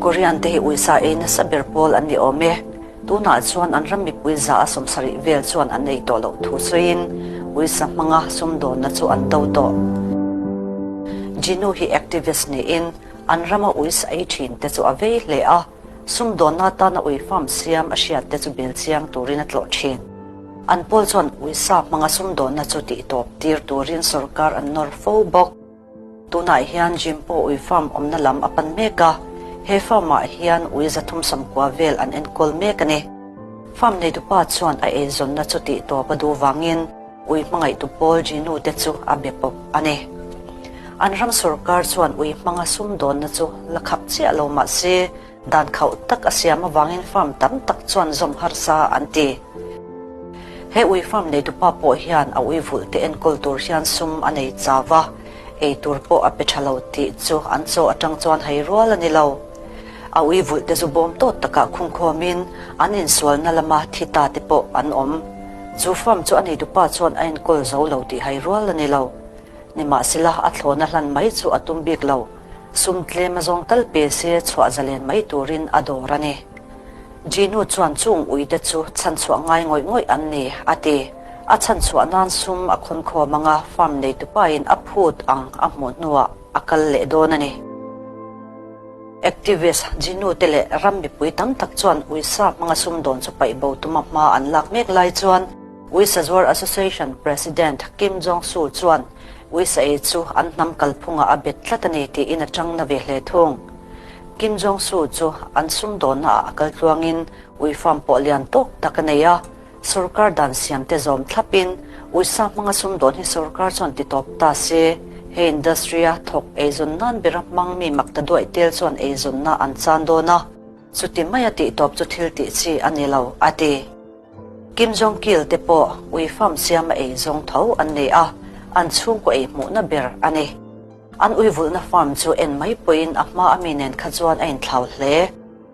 Korean te hi uisa ei nasa ber pawl an ni awm e. Tunah chuan an ram mipui 70% vel chuan an ei tawh loh thu sawiin uisa hmanga sumdawnna chu an do tawh. Jinu hi activist niin an rama uisa ei thin te chu a vei hle a, sumdawnna atana ui farm siam a hriat te chu bel chiang turin a tlawh thin. An pawl chuan uisa hmanga sumdawnna chu tihtawp tir turin sorkar an nawr fo bawk. Tunah hian Jim pawh ui farm awmna lam a pan mek a, he farm ah hian ui 390 vel an enkawl mek a ni. Farm neitupa chuan a eizawnna chu tih tawp a duh vangin ui hmangaihtu pawl Jinu te chu a be pawp a ni. An ram sorkar chuan ui hmanga sumdawnna chu la khap chiah lo mah se, Dan khauh tak a siam avangin farm tam tak chuan zawm harsa an ti. He ui farm neitupa pawh hian a ui vulh te enkawl tur hian sum a nei chau va, ei tur pawh a pe tha lo tih chu an chaw atang chuan hei rual a ni lo. A ui vulh te chu bawm tawt takah khungkhawmin an insualna lama thi ta te pawh an awm. Chu farm chu a neitupa chuan a enkawl zo lo tih hei rual a ni lo. Nimahsela a thlawna hlan mai chu a tum bik lo. Sum tlem a zawng tal pe se chhuah zalen mai turin a dawr a ni. Jinu chuan chung uite chu chhanchhuah ngai ngawih ngawih an ni, a ti. A chhanchhuah nan sum a khawn khawm anga farm neitupain a phut ang a hmuh hnuah a kal leh dawn a ni. Activist Jinu te leh ram mipui tam tak chuan uisa hmanga sumdawn chu paih bo tuma hma an lak mek lai chuan Uisa Zuar Association President Kim Jong-soo chuan Uisa ei chu an hnam kalphungah a bet tlat a ni tiin a chang na ve hle thung. Kim Jong-soo chu an sumdawnnaah a kal tluangin ui farm pawh lian tawk tak a nei a, sorkar dan siamte zawm thlapin uisa hmanga sumdawn hi sorkar chuan ti tawp ta se, he industry-a thawk eizawn nan bera hmang mi mak ta duaih tel chuan eizawnna an chan dawn a, chuti maia tihtawp chu thil tih chi a ni lo, a ti. Kim Jong Kil te pawh ui farm siama ei zawng tho an nei a, an chhungkaw ei hmuhna ber a ni. An ui vulhna farm chu en mai pawhin a hma ami nen kha chuan a inthlau hle.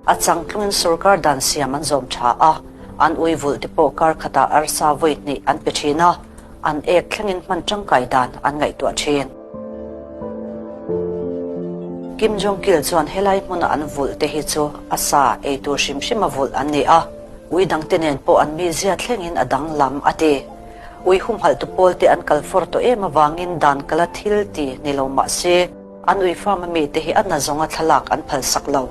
A changtlungin sorkar dan siam an zawm tha a, an ui vulh te pawh kar khatah arsa vawi hnih an pe thin a, an ek thlengin hman tangkai dan an ngaihtuah thin. Kim Jong Kil chuan helai hmuna an vulh te hi chu a sa ei tur hrim hrim a vulh an ni a, Ui dangte nen pawh an mizia thlengin a danglam, a ti. Ui humhalhtu pawlte an kal fawr tawh em avangin dan kala thil ti ni lo mah se, an ui farm a mite hi a na zawnga thlalak an phalsak lo.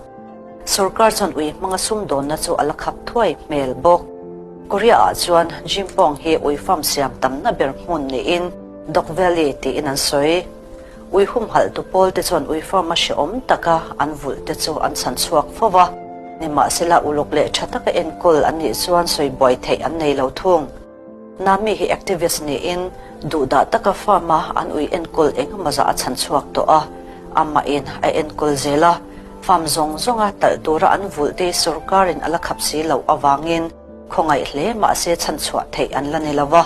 Sorkar chuan ui hmanga sumdawnna chu a la khap thuai hmel bawk. Korea-ah chuan Jimpong hi ui farm siam tamna ber hmun niin Dog Valley tiin an sawi. Ui humhalhtu pawlte chuan ui farm a hrehawm taka an vulh te chu an chhan chhuak fo va, nimahsela uluk leh tha taka enkawl an nih chuan sawi buai theih an nei lo thung. Nami hi activist niin duhdah taka farm a an ui enkawl engemaw zah a chhan chhuak tawh a, amahin a enkawl zel a, farm zawng zawnga talh tura an vulh te hi sorkarin a la khap si loh avangin, Khawngaih hle mahse chhanchhuah theih an la ni lo va,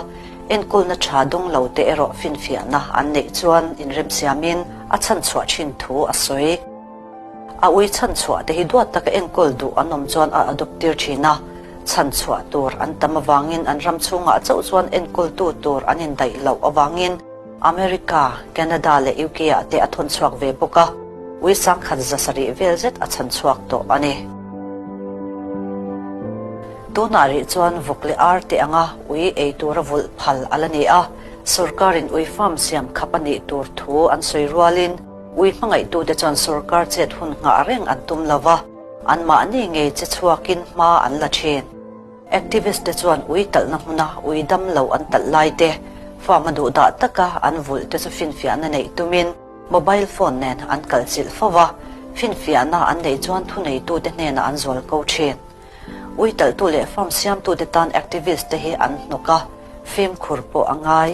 enkawlna tha dawng lo te erawh finfiahna an neih chuan inremsiamin a chhanchhuah thin thu a sawi. A ui chhanchhuah te hi duat taka enkawl duh an awm chuan a adopt tir thin a, chhanchhuah tur an tam avangin an ram chhungah chauh chuan enkawltu tur an indaih loh avangin America, Canada leh UK ah te a thawn chhuak ve bawk a, ui 1700 vel zet a chhan chhuak tawh a ni. Tunah rih chuan vawk leh ar te anga ui ei tura vulh phal a la ni a, sorkarin ui farm siam khap a nih tur thu an sawi rualin ui hmangaihtute chuan sorkar chet hun nghah reng an tum lo va, anmahni ngei che chhuakin hma an la thin. Activist te chuan ui talhna hmuna ui dam lo an talh lai te, farm a duh dah taka an vulh te chu finfiahna neih tumin mobile phone nen an kalchilh fo va, finfiahna an neih chuan thuneitute hnenah an zual ko thin. Ui talhtu leh farm siamtute tan activist te hi an hnawk a, fimkhur pawh a ngai.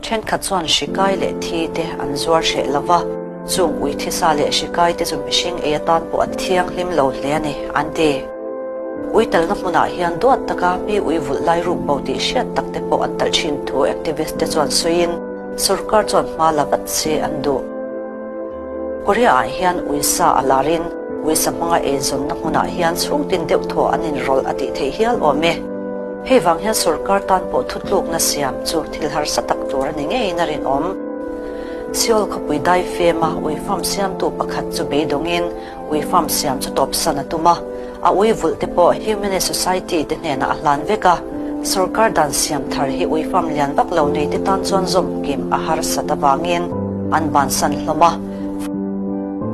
Thenkhat chuan hri kai leh thi te an zuar hreh lo va, chung ui thisa leh hri kai te chu mihring ei atan pawh an thianghlim lo hle a ni, an ti. Ui talna hmunah hian duat taka mi ui vulh lai ruk bo tih hriat tak te pawh an talh thin thu activist te chuan sawiin sorkar chuan hma la vat se an duh. Korea-ah hian uisa a larin uisa hmanga eizawnna hmunah hian chhungtin deuh thaw an inrawlh a tih theih hial awm e. Hei vang hian sorkar tan pawh thutlukna siam chu thil harsa tak tur a ni ngeiin a rinawm. Seoul khawpui daifema ui farm siamtu pakhat chu beidawngin ui farm siam chu tawpsan a tum a, a ui vulh te pawh Humane Society te hnenah a hlan vek a. Sorkar dan siam thar hi ui farm lian vak lo nei te tan chuan zawm kim a harsat avangin an bansan hlawm a.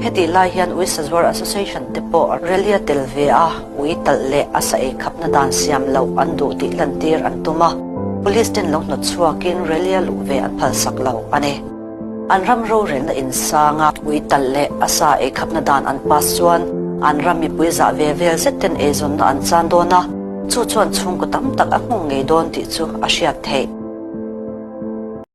Hetih lai hian Ui Sazuar Association te pawh rally a tel ve a, ui talh leh a sa ei khapna dan siam loh an duh tih lantir an tum a, police ten lo hnawt chhuakin rally a luh ve an phalsak lo a ni. An ram rorelna insanga ui talh leh a sa ei khapna dan an pass chuan an ram mipui zah ve vel zet ten eizawnna an chan dawn a, chu chuan chhungkaw tam tak a nghawng ngei dawn tih chu a hriat theih.